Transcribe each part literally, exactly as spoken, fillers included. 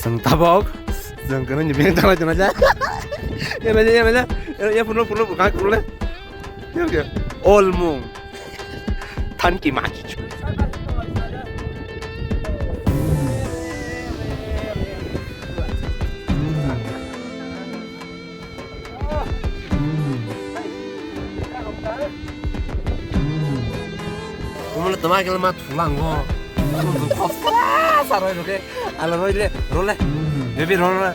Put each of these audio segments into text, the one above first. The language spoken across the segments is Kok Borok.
Chwng tabok, chwng kwnwi ni beng thalai tongnaijak. Yemele, yemele, ye phunuk, phunuk, phunuk, phunuk le. Yemele. Olmung. Thank you, Maki. Umle toma kele ma thulango. Khop sara sara roi roke. Ala roi le, role. Baby role.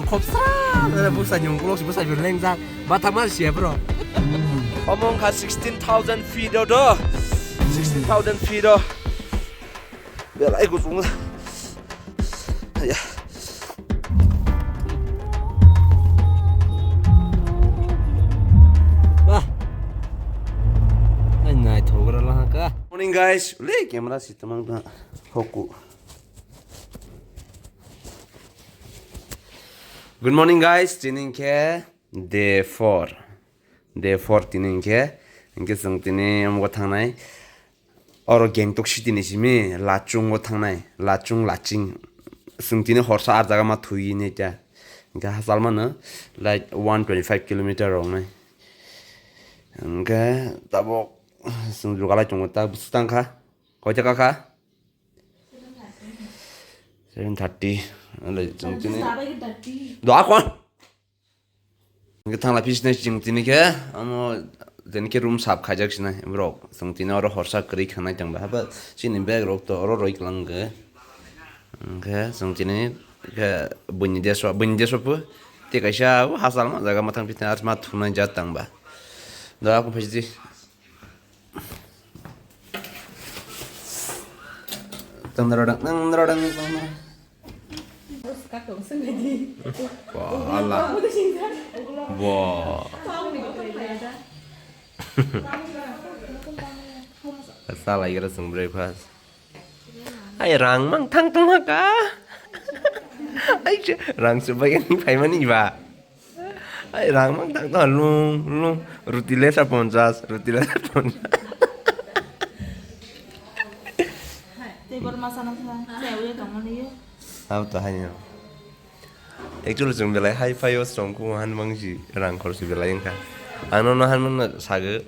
Khop sara, busa nyung, busa nyung lengjak. Bathakma siya bro. Omong kha sixteen thousand feet o do. Sixteen thousand feet o. Belai kuchung. Ya. Wah. Ai nai thogra la ka. Morning guys. Le camera si tamang ta hoku. Good morning guys. Tini khe day four. Day four tini hinkhe, hinkhe chwng tini omo thangnai. Oro Gangtok city ni simi Lachung o thangnai, Lachung, Laching. Chwng tini horsa ar jaga ma thwi ni ta. Hinkhe hachal mano, like, one twenty five kilometer rok nai. Hinkhe tabok chwng jugalai tongo ta bwswk tang kha. Koi taka kha? Seven thirty. Alai chwng tini. Do akon. Hingke thangla phi sinai chwng tini khe, amo tini khe room sap khaijak sinai borok. Chwng tini oro horsa kwrwi khanai tongba. Haba chini bag rok to oro roi kwlangkhe. Hingke chwng tini khe buini deso, buini deso pho. Tei kaisa o hachal ma jaga mathang phi tini asma thunai jat tongba. Da ako phaidi. Tang dara dang, tang dara dang, tang dara. Wah, Allah. Wah. Salai kira sung breakfast. Ai rang mang thang tong ka. Ai rang se bai ni phai mani ba. Ai rang mang thang tong lung lung ruti le sa ponchas, ruti le sa ponchas. Tei bor masa nang sa, sa uya tong mani yo. Abo to hai no. Actually chwng belai hai phai o chwng ku han mang si rang khorsi belai wngkha. Ano no han mang na sago.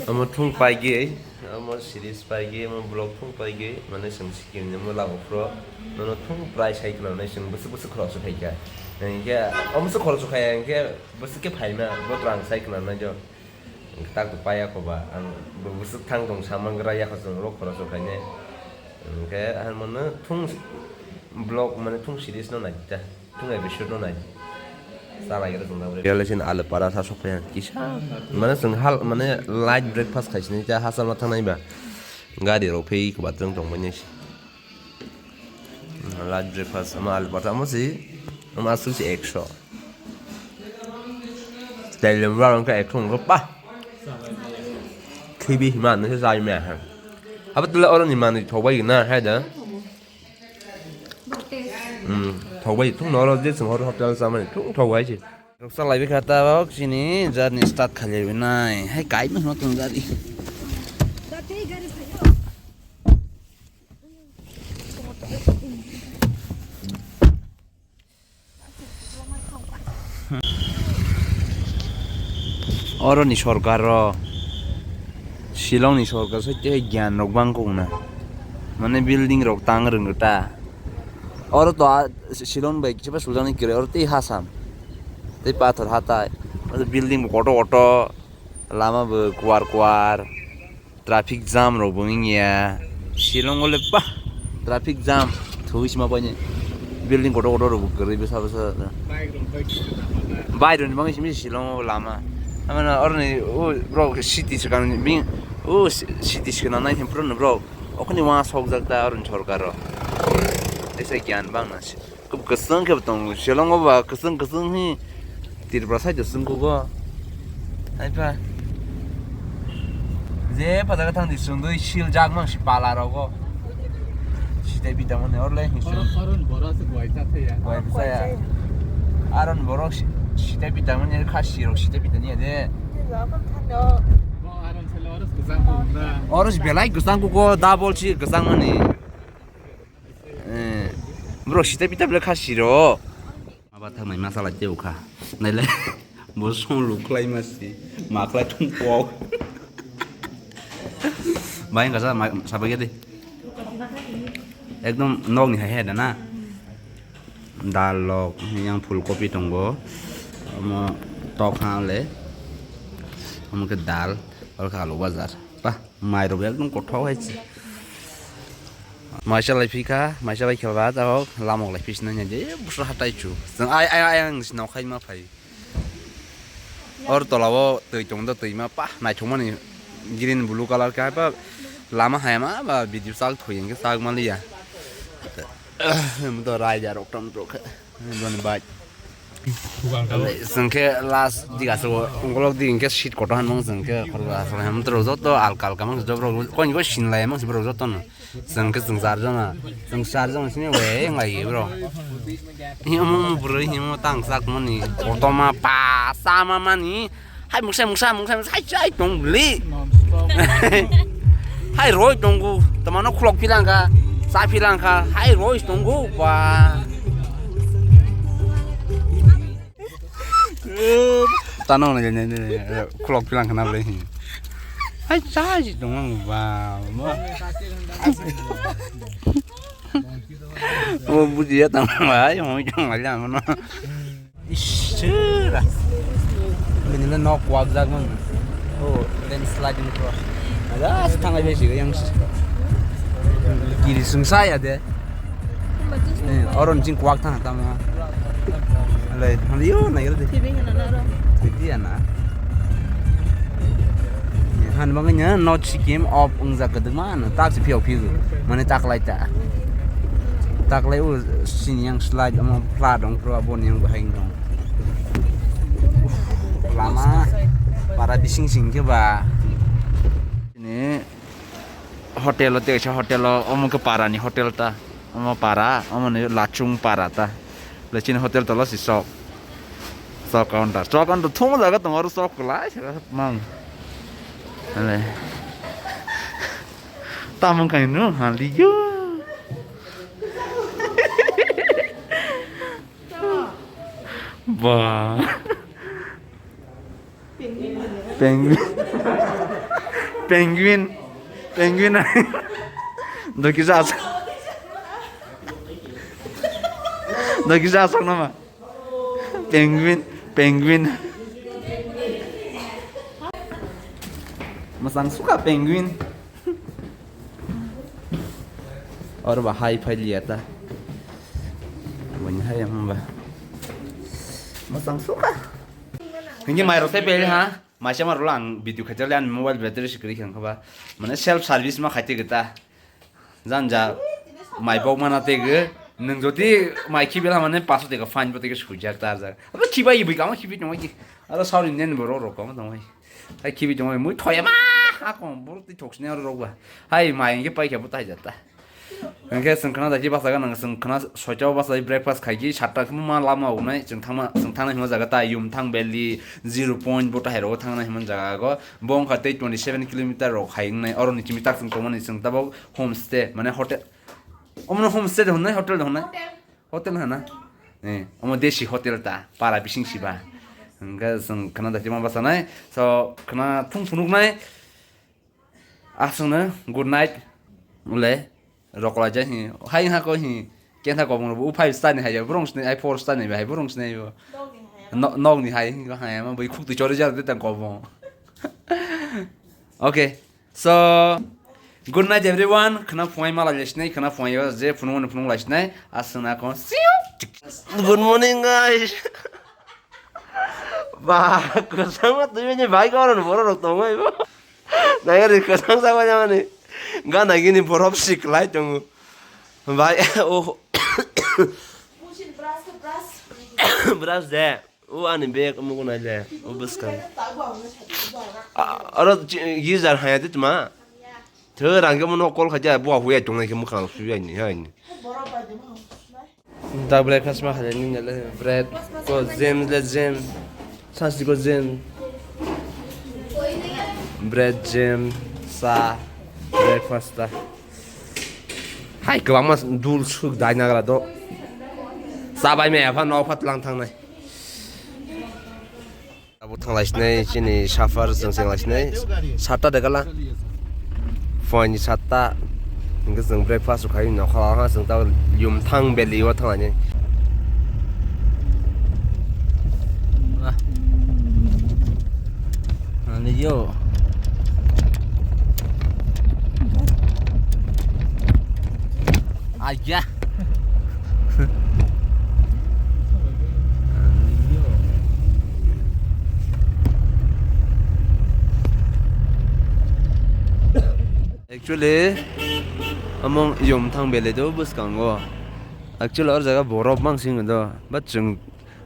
Omo thung paigwi, omo series paigwi, omo vlog thung paigwi, mane chwng sikimni omo lama phuro nono thung prai sai khwna hwnwi chwng bwswk bwswk khoroksa khaikha. Hinkhe omo se khoroksa khaiya hinkhe bwswk khe phaima bo twrang sai khwna hwnwi jo. Tak to paya koba ang bo bwswk thang tong samang gra yakho chwng ro khoroksa khainai. Hinkhe ang mono thung vlog mane thung series no nai ta. Thung episode no nai. Chala gira tong dagre. Yale sin alu para sa sok ya. Kisa. Mane sing hal mane light breakfast khai sini ta hasal ma thangnai ba. Gari ro phei ko batrang tong bani. Light breakfast ama alu para mo si. Ama asu si ekso. Tele mura ka ekso ngo pa. Khibi hima no sai me ha. Haba tula oro ni mani thobai na ha da. Hmm, thokbai thung noro je sing hor hotel samani thung thokbai se. Ruksa lai bikha ta bok chini journey start khali binai. Hai kai no tong gari. Oro ni sorkar ro, Shillong ni sorkar se tei gyan rok bang kok na, mane building rok tang rwng ta. Oro to a Shillong bai kisa suljak ni kwrwi, oro tei hasam, tei pathor hatai, building bo kotor kotor, lama bo kuar kuar. Traffic jam rok bo wngya. Shillong o le ba traffic jam thwi sima bai ni building kotor kotor rok bo kwrwi bwsa bwsa. Bike rok ni bagwi simi Shillong o lama. Amano oroni o bro city swkang ni bini o city swkang nai him phuru no bro. Okhoni wa sok jak ta oroni sorkar rok. Tesa gyan bang na. Kwswng khe bo tongo, Shillong o ba kwswng kwswng hi Tripura side o swng kugo. Hai pha. Je pha jaga thang di swngwi sil jak mang si pala rogo. Sitai bita mani orle hi swng. Aron boro se guai cha thaya. Guai cha ya. Aron boro si-, sitai bita mani kha sirok sitai bita ni de. Bo aron sele oros kwchang kugo. Oros belai kwchang kugo double si kwchang mani. Eh, Bro, sita pita bele kha siro. Aba thang nai masa lai teo kha. Nai le. Bo song lu khlai ma si. Ma khlai thung po. Bai ka sa ma sa ba ge de. Ekdom nog ni hai hai da na. Dal lok yang phul kopi tongo. Omo tok ha le. Omo ke dal. Ol kha alu bazar. Pa. Mai rok ekdom kothok hai se. Maisa lai phikha, maisa lai khelba ta hok, lamok lai phisna nya je, busra hatai chu. Jeng ai, ai, ai, ang sino khai ma phai. Or tola o twi tong do, twi ma pa, naithok mani green blue colour kha pa, lama hai ma ba video chak thoi ang chak ma liya. Mo to rai ja rok tam rok kha. Boni bai. Sengke last diga so ungolok di ingke seat kotor han mang sengke khorba so hem tro joto alka alka mang job rok koin ko sin lai mang sibro joto no sengke seng sar jona seng sar jona sini we ngai bro. Himo bro himo tang sak mani kotoma pa sama mani. Hai mungsa mungsa mungsa mungsa hai chai tong beli. Hai roi tongo. Tamano khulok philangkha. Sa philangkha. Hai roi tongo ba. Tano na jani khulok philangkha na beli. Hai chai tongo ba. O bujiya tang ba. Hai hoi tong ba jang no. Ishira. Bini le nok kwak jak mang. Oh, landslide ni pro. Ada se thangai be si yang. Kiri sungsa ya de. Eh, oron jing kwak thang tamo. Alai, handi yo na yerde. Tibi hena na ro. Tibi ya na. Han bangnya not sikim op ungjak kedema na tak si piok piok. Mane tak lai ta. Tak lai u sini yang slide amo flat dong pro abo ni yang bahai dong. Lama para bising sing ke ba. Ini hotel o tesa hotel o omo ke para ni hotel ta. Omo para omo ni lachung para ta. Lachini hotel tolo si sok. Sok counter. Sok counter thung jaga tong aro sok lai mang. Ale. Tamang kainu haliyo. Ba. Penguin. Penguin. Penguin. Doki sa asok. Doki sa asok nama. Penguin. Penguin. Masang suka penguin. Oro ba hai phai liya ta. Wani hai ang ba. Masang suka. Hingi mai rosai pele ha. Maisa ma rula ang video khajar le ang mobile battery sikri khang khaba. Mane self service ma khaite gita. Jan ja mai bok mana te ge. Nung jodi mai khibi la mane paso te ga fine bo te ge sujak ta ja. Abo khibai bui kama khibi tong ki. Aro sauri nen bo ro ro kama tong. Hai khibi tongwi mui thoya ma. Hakon buru twi thoksini aro rokba. Hai mai hwnkhe paikha bo tai jata. Hwnkhe chwng khna daiki basa gana chwng khna soita o basa breakfast khaiki satta khma lama unai chwng thangma chwng thangnai hwnma jaga ta Yumthang Valley, Zero Point bo tahai rogo thangnai hwnma jaga go. Bo wngkha tei twenty seven kilometer rok hai wngnai oro ni chimi tak chwng tongmani chwng tabok homestay mane hotel. Omono homestay de hwnwi hotel de hwnwi. Hotel hana. Eh, omo desi hotel ta, para bising siba. Hingke chwng khna datima basanai. So, khna thung phunuknai. Aswkno good night. Ule, rokola jai hi. Hai ha ko hi. Kentha kobong ro, u five star ni hai, borong sini, ai four star ni hai, borong sini bo. Nokni hai. No-, nokni hai, hi ko hai, ma bui khuk tu chori jar de tang kobong. Okay. So, good night everyone. Khna phungai ma lai sinai, khna phungai je phunung ni phunung lai sinai. Aswkna kon. See you. Good morning, guys. Ba, kwchangma twi ni bai koron borok rok tongo ibo. Nai ri kwchang sa bai mani. Gana gini borok sik lai tongo. Bai, oh. Brush de. O ani bag omo gwnai le, o bwskang. A, aro chi-, geyser haya de tma? Thwi rang khe mono call khaja, bo huya tongnai khe mwkhang suyai ni, hai ni. Da breakfast ma khaja ni le, bread ko jam le jam. Sasi ko jam. Bread, jam, sa, breakfast ta. Hai kwbangma dul suk dai nagra do. Chabai maya pha nok pha tlang thangnai. Abo thanglai sinai chini suffer chwng chwng lai sinai. Satta de gala. Phone ni satta. Hingke chwng breakfast khai nokha ha chwng ta Yumthang Valley o thanglai nai. Ani yo. Aja. Actually, among Yumthang Valley do bwskango. Actually, or jaga borok mang sing do, but chwng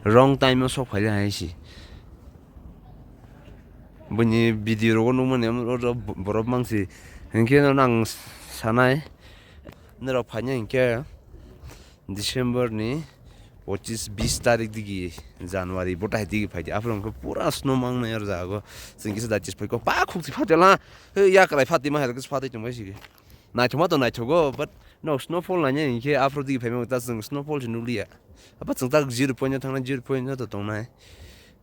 wrong time o sok phai hai si. Bini video rogo nukmani oro borok mangsi. Hinkhe no ang sanai, norok phaina hinkhe December ni pochis bis tarik digi, January bo tai digi phaidi. Aphuru hinkhe pura snow mangnai oro jago. Chwng kisa dachis phaiko pa khukti phatela. Yakrai phati ma hai kisa phatwi tongbai sigi. Naithokma to naithogo, but no snowfall naina hinkhe aphuru digi phaima ta chwng snowfall se nukliya. Aba chwng tak zero point o thangnai, zero point o to tongnai.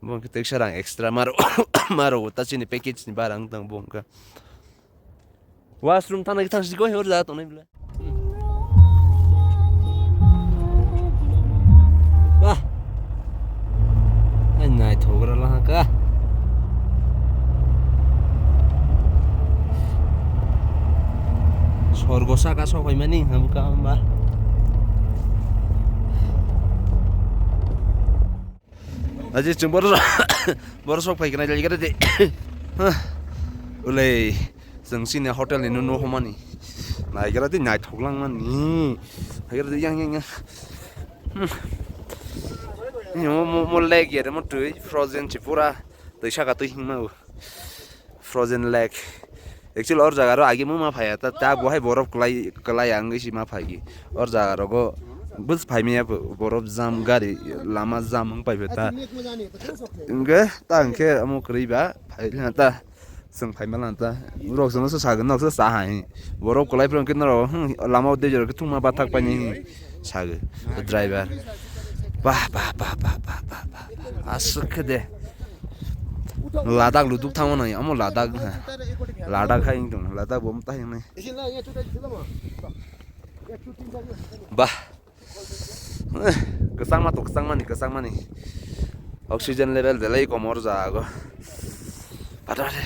Bo hwnkhe teksa rang extra maro, maro ta chini package ni barang tang bo hwnkhe. Washroom thangna khe thang siko hor ja tongnai bwle. Bah. Ai naithogra la ka. Sorgo saka sok phaimani hamka hamba. Aji chwng boro boro sok phai khnai lai gara de. Ulei chwng sini hotel ni nuno homani. Nai gara de naithok langmani. Hai gara de yang yang yang. Hmm. Mo mo mo lake ya de mo twi frozen chi pura twi saka twi hingma. Frozen lake. Actually or jaga ro agi ma phaiya ta, ta bo hai borok kwlai kwlai ang si ma phaigi. Or jaga rogo bus phaimaya borok jam gari lama jam wng paipha ta. Hwnkhe ta hwnkhe amo kwrwi ba phai ta. Chwng phaima lanta. Rok chwngno sa sagwn nok sa hai. Borok kwlai phano khe norok lama o dejor khe thungma bathak paini. Sagwi driver. Bah bah bah. Aswk khe de. Ladak luduk thangma nai, amo Ladak ha. Ladak hai wng tong, Ladak bo ta hingnai. Bah. Kwchangma to kwchangmani, kwchangmani. Oxygen level belai kom or jago. Pata de.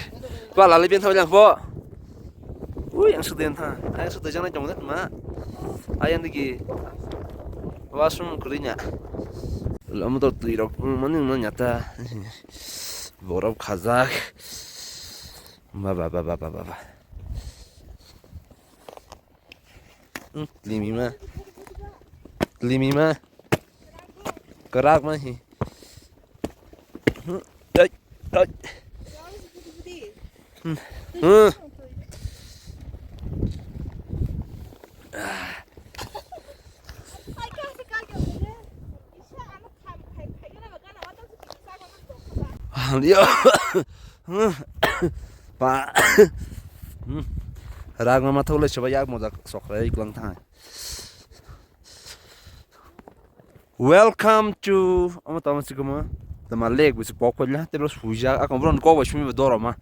Kwa lali bin thoi lang pho. Ui, ang sudin tha. Ang sudin janai tong ma. Ayang digi. Washroom kurinya. Lamdo tui rok mani manya ta. Borok khajak. Ba ba ba ba ba ba. Hmm, limi ma. Limi ma. Kwrak ma hi. Hmm, ai, ai. Hmm. Hmm. Yo. Pa. Hmm. Ragma ma thole soba yak mojak sokrai klang thang. Welcome to omo tamo sikoma. Tama lake bisi pok pajla tebro suja akam bron kok bai sumi doro ma.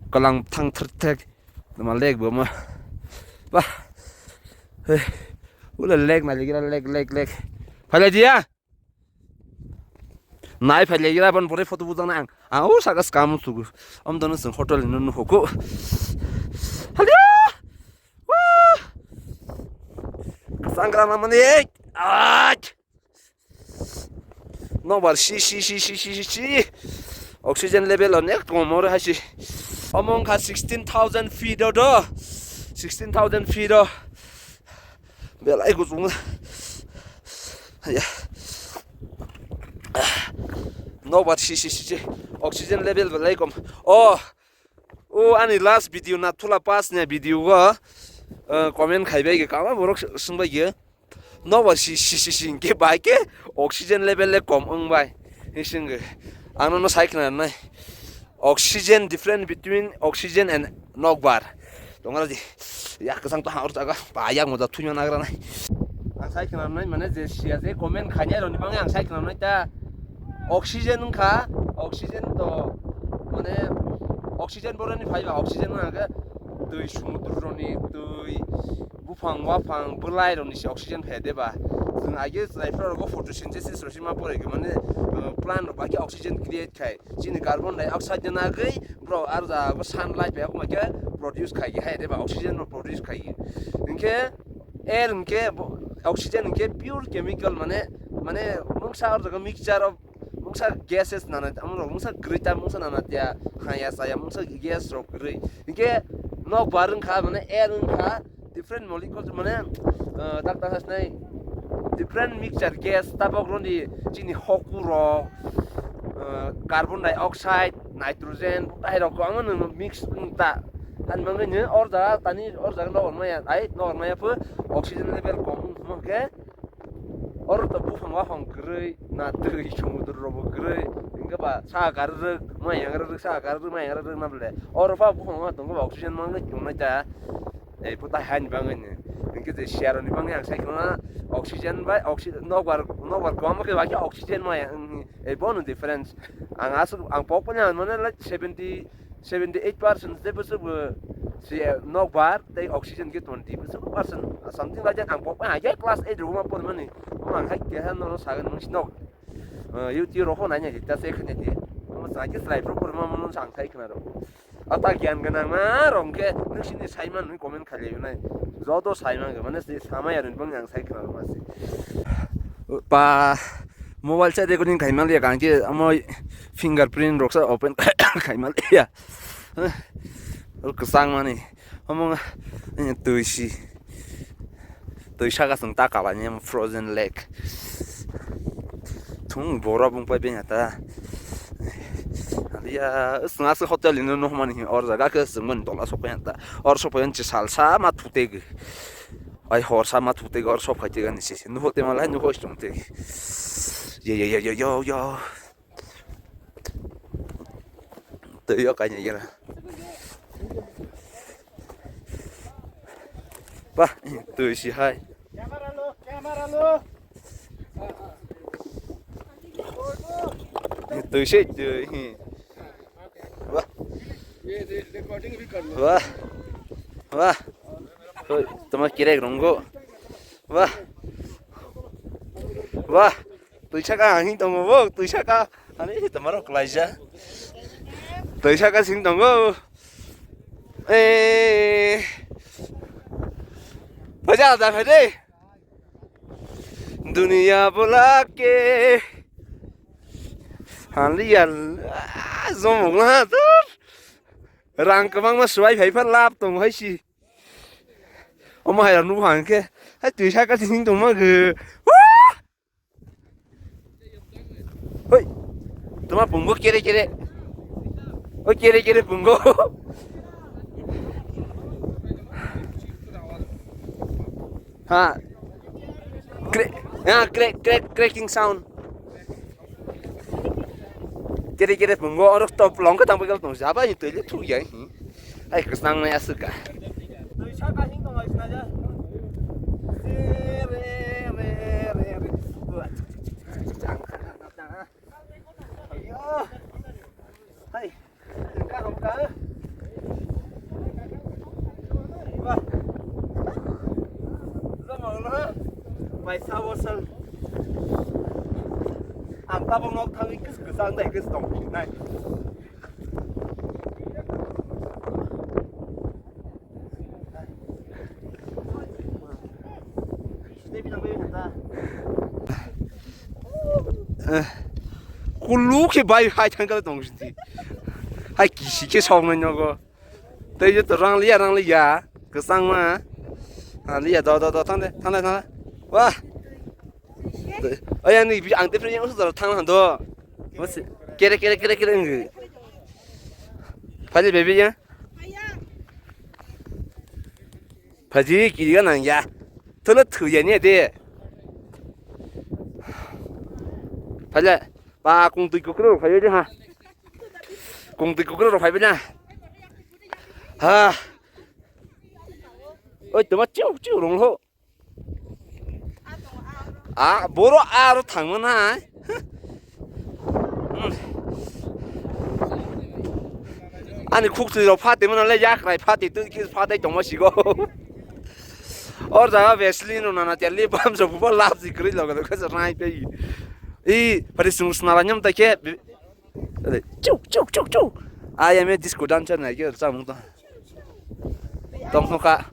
Kalang thang thar thek. Tama lake bo ma. Bah. Hey. Ula lake na ligira lake lake lake. Phala dia. Nai phai legi ra ban pore photo bujang na ang. Ang o saka scam sugu. Am dono sing hotel ni nunu hoku. Halia! Woo! Sangra na mani. Aj! Nobar si si si si si si si. Oxygen level onek kom oro hai si. Omo wngkha sixteen thousand feet o do. Sixteen thousand feet o. Belai kuchung. Ya. Nobar si si si si. Oxygen level belai kom. Oh. O ani last video na thula pas ni video go. Eh, comment khai bai ge kama borok sung bai ge. Nobar si si si si ke bai ke oxygen level le kom wng bai. Ni sing ge. Ang no sai khna nai. Oxygen different between oxygen and nokbar. Tongra di. Ya, kwchang to hangor jaga. Ba, yak moja thuima nagra nai. Ang sai khna nai, mane, je siya je comment khainai roni bangwi ang sai khna nai ta. Oxygen wngkha, oxygen to, mane, oxygen boroni phaiba, oxygen wngkha twi, sumudru roni twi, buphang waphang bwlai roni se oxygen phai de ba. Chwng age chwrai phra rogo photosynthesis rosima pore, mane, uh, plant rok bai khe oxygen create khai. Chini carbon dioxide ni nagwi bro ar jaga sunlight bai khe produce khai hai de ba, oxygen no produce khai. Hinkhe air hinkhe bo-, oxygen hinkhe pure chemical, mane, mane mungsa ar jaga mixture of mungsa gases nana, amrok mungsa gri ta mungsa nana tia, haya saya mungsa gas rok gri. Hinkhe nokbar wngkha, mane air wngkha, different molecules, mane, uh, tak tak hasnai different mixture gas tabok roni chini hoku rok, uh, carbon dioxide, nitrogen, tai rok kwbangma nwng mix wng ta. Ani bagwi nw or jaga tani or jaga nokbar maya, ai nokbar maya pho oxygen level kom wng khe oro to buphang waphang kwrwi na twi sumudru rok bo kwrwi, hinkhe ba sa karwi rwk, maya karwi rwk, sa karwi rwk, maya karwi rwk na bole. Oro pha buphang waphang tongo ba oxygen mangwi tongnai ta. Ei, puta haini bagwi ni. Hinkhe je siyaroni bagwi ang sai khna oxygen bai oxygen nokbar, nokbar kwbangma khe bai khe oxygen maya wngwi. Ei, bono difference. Ang aswk, ang pok pani ang mane like seventy, seventy eight percent je bwswk bo se nokbar tei oxygen khe twenty bwswk percent something like that. Ang pok pani high class eight rwma pormani. Omo ang hai keha nono sagani mungsi nok. Eh, YouTube rok pho naina di, ta se khanya di. Omo chwng khe chwrai phuru phuru ma mano chwng sai khna rw. O ta giyan gwnang ma rok khe nwng sini sai man nwi comment khailai nai. Joto sai man mane se samai ya nwi bang yang sai khna rw ma se. Pa mobile sa recording khai man ya kan khe amo fingerprint rok sa open khai man ya. Kwchang mani. Omo twi si. Twi saka chwng ta kalaini omo frozen lake. Thung borok wng pai bini ta. Ya, chwng aswk hotel ni nw hwnmani hwnwi or jaga khe chwng mani tola sok pai ta. Or sok pai se salsa ma thutegi. Ai horsa ma thutegi or sok phai tegani se. Nw hote malai nw hoi chwng tegi. Yo, yo, yo, yo, yo, yo. Twi o kainwi gana. Ba, twi si hai. Twi se twi. Ba. Ba. Ba. Hoi, toma kirek rongo. Ba. Ba. Twi saka hing tongo bo, twi saka. Ani toma rok klaija. Twi saka sing tongo. Eh. Baja da phai de. Duniya bola ke. Hanliya. Zomong na tur. Rang kwbangma swbai phai pha lab tong hai si. Omo hai rok nukha hwnkhe. Hai twi saka sing tongma khe. Wah! Hoi. Toma pungo kere kere. O kere kere pungo. Ha. Crack, ha, crack, crack, cracking sound. Kere kere pungo oro top long ka tang pagal tong jaba ni toilet thu ya. Ai, kwchang nai aswk ka. Twi saka hing tong lai sina ja. Re, re, re, re, re. Ayo. Hai. Ka rom ka. Wah. Zama lo. Bai sabo sal. Ang tabok nok thangwi kwchang dai kwchang tong nai. Eh, kulu khe bai hai thang kala tong sidi. Hai kisi khe sok nai nogo. Tei je to rang liya, rang liya. Kwchang ma. Ha liya, do, do, do, thang de, thang de, thang de. Wah. Ayang ni, ang te pre yang usuk thang han do. Mas kere, kere, kere, kere ngi. Phali baby ya. Phaji kiriga nang ya. Thola thuya ni de. Phala pa kung tui kokro phai de ha. Kung tui kokro phai na. Ha. Oi, toma chiu chiu rong ho. A, boro aro thangma nai. Ani khuk twi rok phate mano le yakrai phate tu ki phate tongma sigo. Or jaga Vaseline no nana tia lip balm so buba lab ji kri logo kasa rai pe. I pari sung snara nyam ta ke. Chuk chuk chuk chuk. I am a disco dancer na ke samung to. Tongthoka.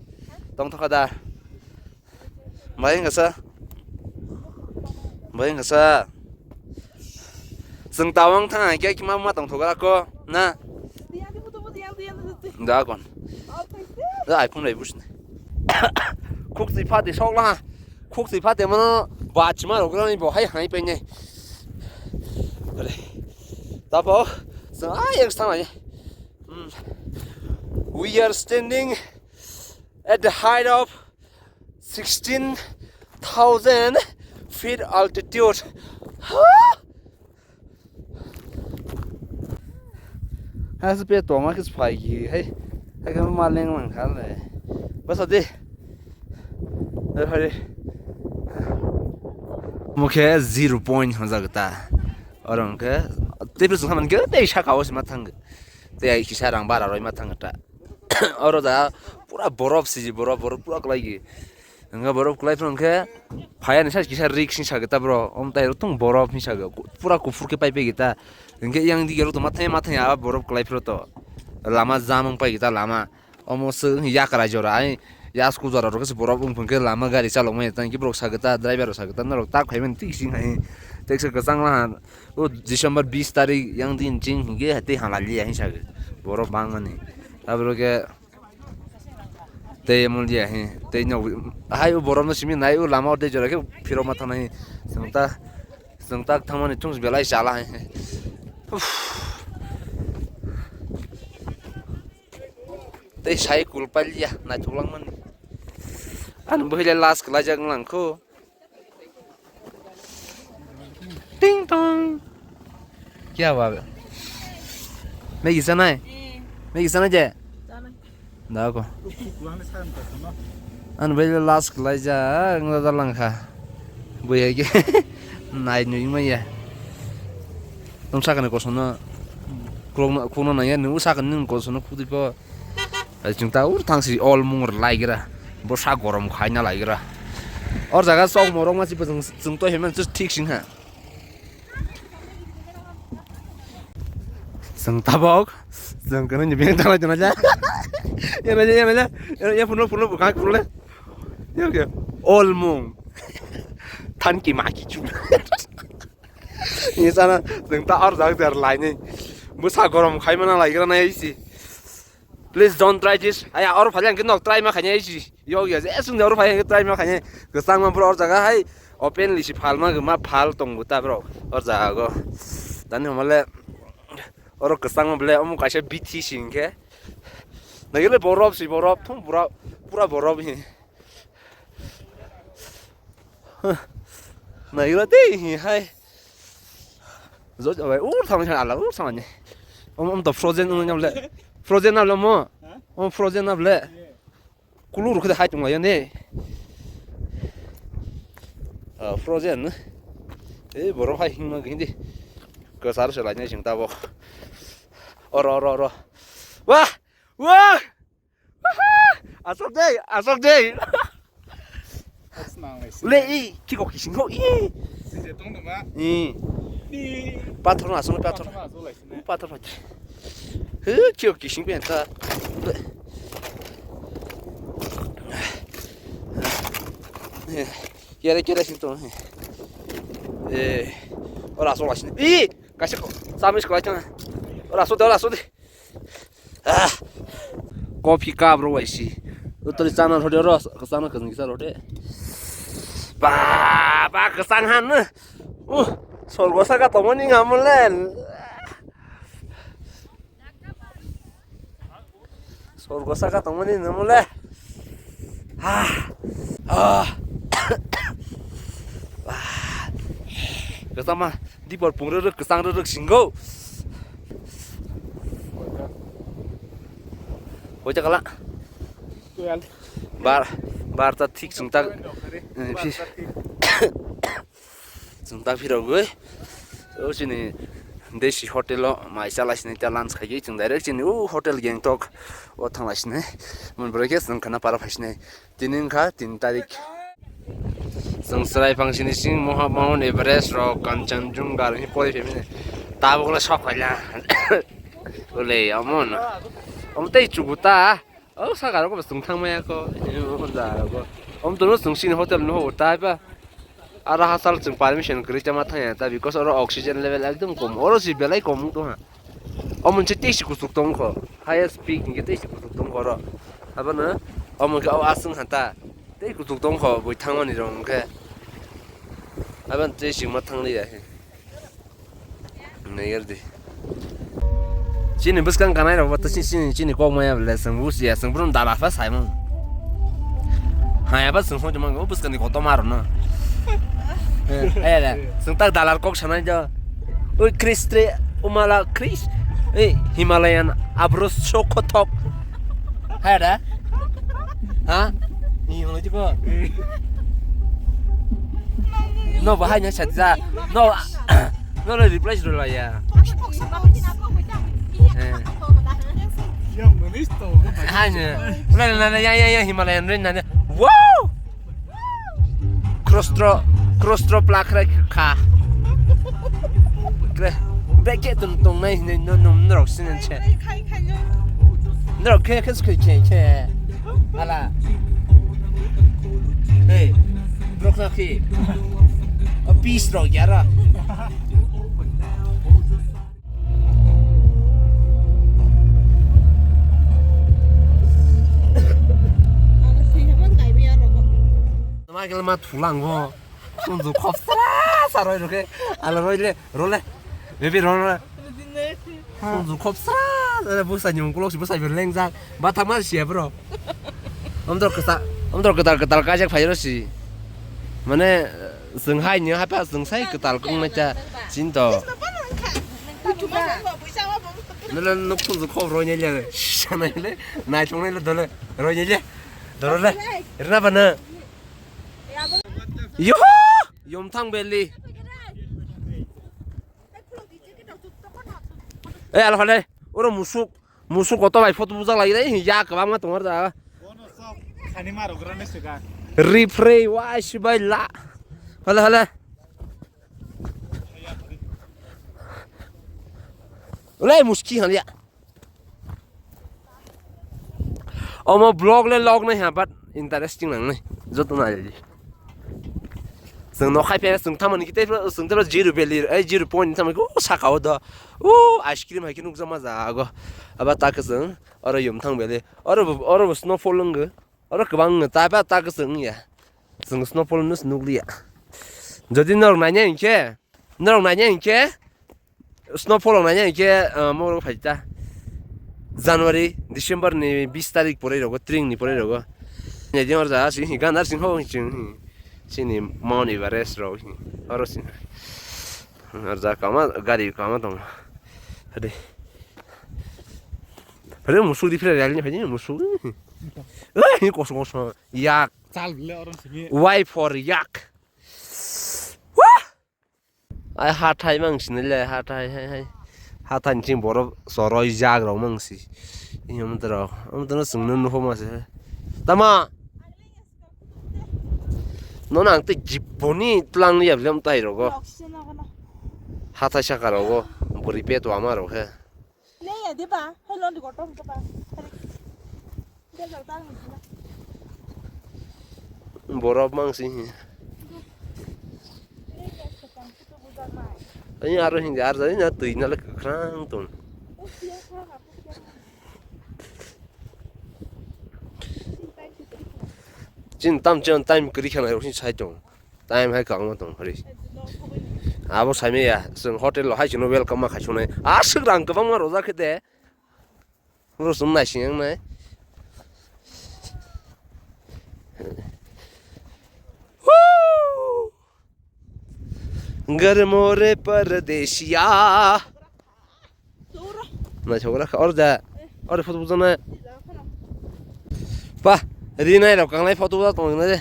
Tongthoka da. Bai wngkha sa. Bai wngkha sa. Chwng tawang thang khe kima ma tongthoka ko na. Da kon. Da iPhone rai busni. Khuk twi phate sok la. Khuk twi phate mano bachima rok rani bo hai hai pe ne. Tabo. Sa ai ek sana. Hmm. We are standing at the height of sixteen thousand feet altitude. Huh? Has pe toma kis phai ki hai. Hai ka ma leng lang kha le. Bas ade. Hai. Mukhe zero point hon jagta. Oro hwnkhe tei bwswk saman khe tei saka o se ma thang. Tei ai kisa rang bara roi ma thang ta. Oro da pura borof siji borof borof pura kwlai gi. Hwnkhe borof kwlai phano hwnkhe phaya ni sa kisa rik sing sa ta bro. Om tai rok tong borof hing sa pura kuphur khe pai pai ta. Hwnkhe yang dige rok tong ma thai ma thai a borof kwlai phano to. Lama jam wng pai ta lama. Omo se yakra jora ai yasku jora rok se borok wng phang khe lama gari chalok maya tang khe borok sagwi ta driver rok sagwi ta norok tak phai mani twi sing hai teksa kwchang laha o December bis tarik yang din ching hingke tei hala liya hin sagwi borok bang mani aboro khe tei amo liya hin tei nog hai o borok no simi nai o lama o tei jora khe phirok ma thang nai chwng ta chwng tak thang mani thung belai chala hai. Tei sai kul palia naithok langmani. Ani bwhai le last kwlaijak wng langkho. Ting tong. Kya ba? Maggie chanai? Maggie chanai je? Chanai. Da ko. Ani bwhai le last kwlaijak wng da langkha. Bwhai ke nai nui maya. Tong sakani kosono khulokno khulokno nangya nini sakani nini kosono khudi ko. Ai chwng ta ur thang si ol mung rwlai gra. Bo sa gorom khaina lai gra. Or jaga sok morok ma si bo chwng, chwng to hemen thik sing ha. Chwng tabok chwng kano ni beng thalai tongla. Ya mele ya mele. Ya phunlo phunlo bwkhak phunle. Ya ke ol mung. Thanki maki chu. Ni sana chwng ta or jaga der laini. Bo sa gorom khaimana lai gra na isi. Please don't try this. Aya or phali ang nok try ma khanya isi. Yo yo je sung or phali ang try ma khanya. Kwchang ma bro or jaga hai openly si phal ma ma phal tong buta bro. Or jaga go. Tani homale or kwchang ma ble omo kaisa bithi sing khe. Nagile borop si borop thum pura pura borop hi. Naila tei hi hai. Jot abai ur thang khan ala ur thang ni. Om om to frozen ung nyam le. Frozen na le mo. Om frozen na le. Kulu rukhe hai tung la ne. Ah, frozen. Eh, boro hai hing ma gindi. Kasar se la ne sing ta bo. Oro oro oro. Wah! Wah! Asok dei, asok dei. Le i, kiko kising ho i. Sije tong duma. I. Pathor na asok pathor. Pathor na asok lai sini. Pathor pathor. He, kiko kising pe ta. Kere kere sing to. Eh, ora asok lai sini. I, kasih ko. Samis ko lai tong. Ora asok de, ora asok de. Ah. Coffee cup ro waisi. Utari chana rode ro, chana kajing kisa rode. Ba, ba, kasang han. Uh, sorgo saka tomoni ngamulen. Sorgo saka tomoni namule. Ah. Ah. Ah. Kasama. Dipor pung rwrwk kwchang rwrwk singo. Koita kala? Twelve. Bar, bar ta thik chwng tak, eh, phi-, chwng tak phirogwi. O chini Desi hotel o mai chalai sinai ta lunch khaigwi chwng direct chini o hotel Gangtok o thanglai sinai. Mon borok khe chwng khana para phai sinai. Tini wngkha tin tarik. Chwng chwrai phangsini sing Moha Mount Everest rok Kanchanjunga rok pori phai mani. Tabuk le sok khaila. Ole amon. Omo tei chugu ta. O saka rok bo chwng thang maya ko. Omo tono chwng sini hotel no ta ba. Aro hasal chwng permission kwrwi chama thangya ta because oro oxygen level ekdom kom. Oro si belai kom wng tongha. Omo se tei si kuchuk tongkho. Highest peak hinkhe tei si kuchuk tongkho oro. Abono omo khe o aswng hata. Tei kuchuk tongkho bui thangmani rok hinkhe. Abono tei si ma thangliya. Naiger di. Chini bwskang kanai rok bo to chini, chini, chini kok maya bole chwng busia chwng brum dala pha saimung. Haya ba chwng song jemang o bwskang ni koto maro no. Eh, eh, chwng tak dalar kok sanai jo. Oi Kristre umala Kris. Eh, Himalayan abros chokothok. Haya da? Ha? Ni holo jibo. No bahai nya sadja. No. No le replace ro la ya. Eh. Hai ne. Re na na ya ya ya Himalayan re na na. Wow! Krostro krostro plakra kha. Kre. Beke tun tong nai ne no no no sin che. Norok khe khe sukhe khe khe. Ala. Hey. Brok na khi. A peace rok yara. Michael ma thulang ho. Sunju khop sra sa roi rok khe. Ala roi le, ro le. Baby ro le. Sunju khop sra, eh, bwsai ni mung kulok si bwsai bai lengjak. Bathakma siya bro. Omdor kwtal, omdor kwtal kwtal kaijak phai rw si. Mane, chwng hai ni hapha chwng sai kwtal kung nai cha chin to. Nila nuk sunju khop roi nai le. Sanai le, nai thong nai le dole. Roi nai le. Dole le. Rna bana. Yoho! Yomthang Valley. Eh, alo hale. Oro musuk, musuk koto bai photo bujak lai dai. Ya kwbangma tongo da. Bono sok khani ma rok rani sika. Riphrei wai sibai la. Hale hale. Ulai muski han ya. Omo vlog le log nai ha, but interesting nang nai. Joto nai. Chwng no khai phe chwng tamo ni kite chwng tebra zero valley, eh, zero point tamo ko saka o do. O ice cream hai khe nukjak ma ja ago. Aba ta kwchwng oro Yumthang valley. Oro bo, oro bo snowfall wng. Oro kwbang wng ta ba ta kwchwng wng ya. Chwng snowfall no se nukliya. Jodi norok naina hinkhe, norok naina hinkhe, snowfall rok naina hinkhe, ah, mo rok phaita. January, December ni bis tarik poroi rogo, tring ni poroi rogo. Naidi orja, si hi ganar sing ho sing hi. Sini Mount Everest rok hi. Oro sing. Orja kama, gari kama tong. Hadi. Hadi musuk di phira rali ni phai musuk. Eh, hi koso koso. Yak. Chal bile oron simi. Y for yak. Wah! Ai hathai mang sini le, hathai, hai, hai. Hathai ni sini borok choroi jak rok mang si. Ini amtara, amtara sungno nuho ma se. Tama. Nono ang tei jiboni tlang liya bile amtai rogo. Hathai saka rogo. Buri peto ama rok he. Leya de ba, hai lon di kotor to ba. Borok mang si. Ani aro hindi ar jani na twi na le kwkhwrang tong. Chin tam chon time kwrwi khana rok sin sai tong. Time hai kwbangma tong phari. Abo saimaya, chwng hotel lo hai chwngno welcome ma khai sunai. Aswk rang kwbangma rojak khe de. Oro chwng naising wngnai. Woo! Ghar more pardesiya. Naithok rak kha, oro da. Oro photo bujana. Pa, Rinai rok kanglai photo bo tong na de.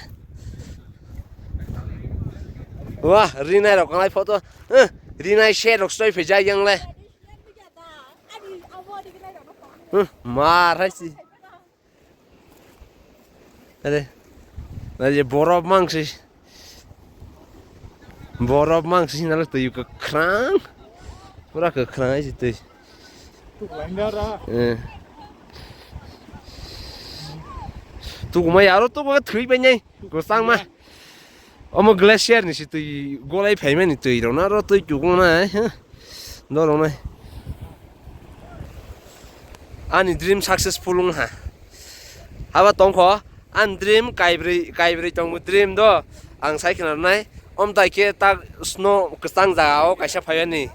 Wah, rinai rok kanglai photo. Eh, rinai se rok stoi phai jai yang le. Hmm, mar hai si. Ade. Ade borok mang si. Borok mang si nalo twi kwkhwrang. Pura kwkhwrang hai si twi. Eh. Tukumai aro tukumai thwi bai nai. Kwchangma. Omo glacier ni si twi golai phaimani twi rok na ro twi chukung nai, ha. Norok nai. Ani dream successful wng ha. Haba tongkho, ani dream kaibrwi, kaibrwi tongo dream do. Ang sai khna nai. Om tai khe tak snow kwchang jaga o kaisa phaiani.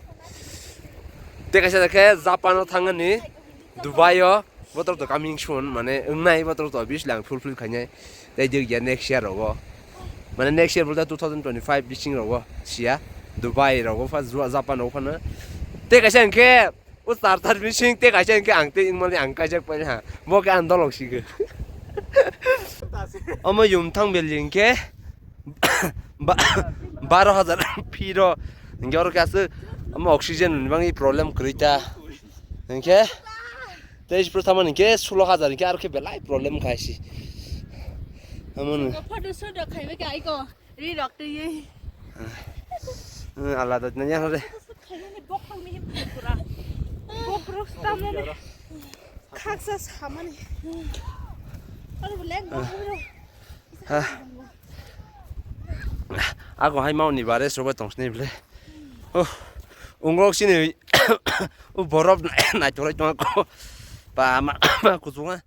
Tei kaisa khe Japan o thangani, Dubai o. Botorok to coming soon, mane wngnai botorok to obviously ang fulfill khainai. Tei jwk ya next year rogo. Mane next year bolte two thousand twenty-five bising rogo siya. Dubai rogo pha Ju-, Japan rogo phano. Tei kaisa hwnkhe o char char bising tei kaisa hwnkhe ang tei wngmani ang kaijak pai ha. Bo khe ang dolok sigo. Omo yumthang building khe ba-, baro hajar fee ro. Hwnkhe oro khe aswk omo oxygen ni bagwi problem kwrwi ta. Hwnkhe Teis pro tamo hinkhe sulo hajar hinkhe aro khe belai problem khai si. Amon. Photo shoot rok khaibai khe aiko ri rok twi. Alada na ya hore. Photo shoot khaimani bok phang mi pura. Bok rok stamani. Khaksa samani. Aro belai bok rok. Ha. Ako hai mauni bare sobai tongsini bele. Oh. Ungrok sini. Oh, borok nai torai tong ako. Pa ma kuchunga.